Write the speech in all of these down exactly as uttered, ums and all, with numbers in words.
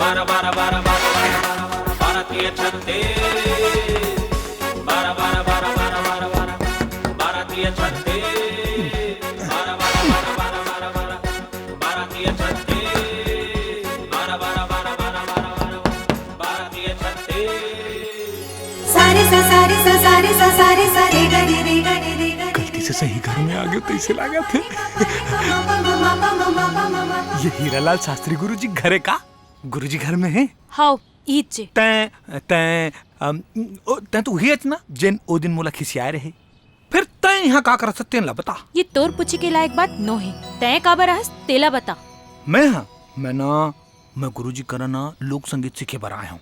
बारह बारह बारह बारह बारह बारह बारह बारह तिया छत्तीस। बारह बारह बारह बारह बारह बारह बारह तिया छत्तीस। बारह बारह बारह बारह बारह बारह बारह तिया छत्तीस। बारह बारह बारह बारह बारह बारह बारह तिया छत्तीस। सारे सा सारे सा सारे सा सारे सा रे गा रे रे गा रे रे गा रे। गलती से सही घर में आ गयो, तैसे लागत हे। ये हीरालाल शास्त्री गुरुजी घर हे का? गुरुजी घर में हे? हव, इहिच हे। तैं, तैं, अम, ओ, तैं तो उही अच ना, जेन ओ दिन मोला खिसियाए रहे। फेर तैं इहाँ का करत हस, तेन ला बता। ये तोर पूछे के लायक बात नो हे। तैं काबर आहस, तेला बता। मैं, हाँ, मैं ना, मैं गुरुजी करा ना लोक संगीत सीखे बर आए हूँ।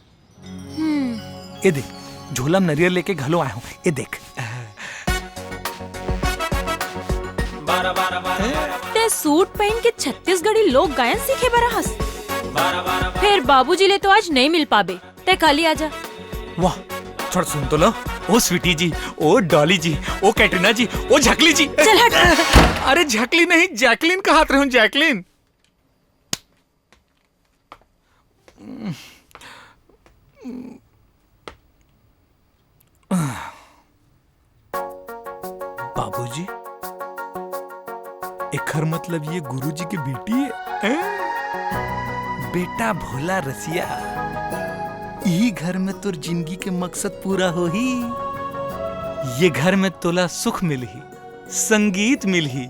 हम्म। ए देख, झोला म नरियर लेके घलो आए हूँ। ए देख। तैं सूट पहिन के छत्तीसगढ़ी लोक गायन सीखे बर आहस? फेर बाबूजी ले तो आज नइ मिल पाबे, तैं काली आजा। वाह, छोड़ सुन तो लो। ओ स्वीटी जी, ओ डॉली जी, ओ कैटरीना जी, ओ झकली जी। चल हट। अरे झकली नहीं, जैकलीन कहत रहे हूँ, जैकलीन। बाबूजी, एखर मतलब ये गुरुजी के बेटी हे, हैं? बेटा भोला रसिया, इही घर में तोर जिंदगी के मकसद पूरा होही। ये घर में तोला सुख मिलही, संगीत मिलही,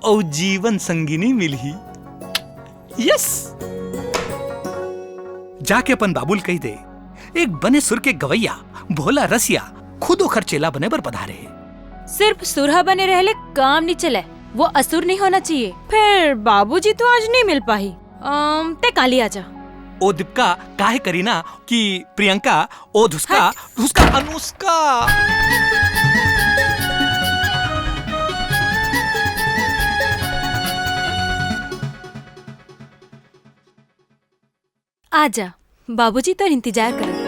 अउ जीवन संगिनी मिलही। यस! जाके अपन बाबू ल कहि दे, एक बने सुर के गवैया भोला रसिया खुद ओखर चेला बने बर पधारे हे। सिर्फ सुर ह बने रहे ले काम नइ चलय, वो असुर नइ होना चाहिए। फेर बाबूजी तो आज नइ मिल पाही। अम, तैं काली आजा। ओ दीपिका, काहे करीना कि प्रियंका, ओ धुसका, हट। धुसका अनुष्का। आजा, बाबूजी तोर इंतजार करत।